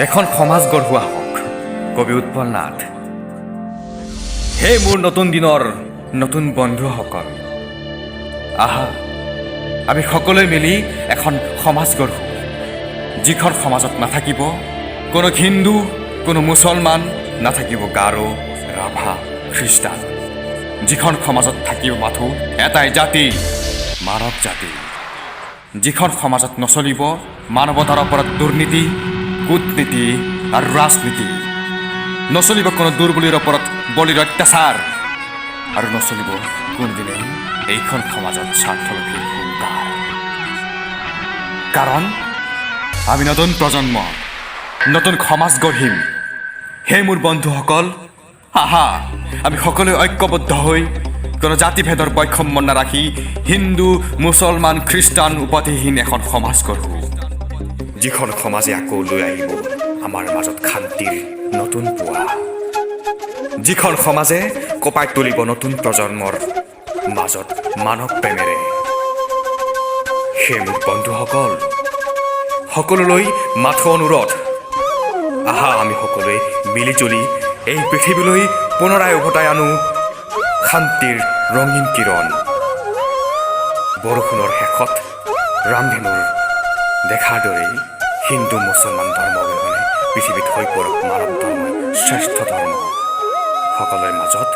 এখন সমাজ গঢ়োৱা হওক। কবি উৎপল নাথ। হে মোৰ নতুন দিনৰ নতুন বন্ধুসকল, আহা আমি সকলোৱে মিলি এখন সমাজ গঢ়ো, যিখন সমাজত নাথাকিব কোনো হিন্দু, কোনো মুছলমান, নাথাকিব গাৰো, ৰাভা, খ্ৰীষ্টান। যিখন সমাজত থাকিব মাথো এটাই জাতি, মানৱ জাতি। যিখন সমাজত নচলিব মানৱতাৰ ওপৰত দুৰ্নীতি, কূটনীতি আৰু ৰাজনীতি, নচলিব কোনো দুৰ্বলীৰ ওপৰত বলিৰ অত্যাচাৰ আৰু নচলিব কোনোদিনেই এইখন সমাজত স্বাৰ্থলোভীৰ হুংকাৰ। কাৰণ আমি নতুন প্ৰজন্ম, নতুন সমাজ গঢ়িম। হে মোৰ বন্ধুসকল, আহা আমি সকলোৱে ঐক্যবদ্ধ হৈ কোনো জাতিভেদৰ বৈষম্য নাৰাখি হিন্দু, মুছলমান, খ্ৰীষ্টান উপাধিহীন এখন সমাজ গঢ়ো, যিখন সমাজে আকৌ লৈ আহিব আমাৰ মাজত শান্তিৰ নতুন পুৱা, যিখন সমাজে কঁপাই তুলিব নতুন প্ৰজন্মৰ মাজত মানৱ প্ৰেমেৰে। হে মোৰ বন্ধুসকল, সকলোলৈ মাথো অনুৰোধ, আহা আমি সকলোৱে মিলিজুলি এই পৃথিৱীলৈ পুনৰাই উভতাই আনো শান্তিৰ ৰঙীন কিৰণ। বৰষুণৰ শেষত ৰামধেনুৰ দেখাৰ দৰেই হিন্দু মুছলমান ধৰ্ম অবিহনে পৃথিৱীত হৈ পৰক মানৱ ধৰ্মই শ্ৰেষ্ঠ ধৰ্ম। সকলোৰে মাজত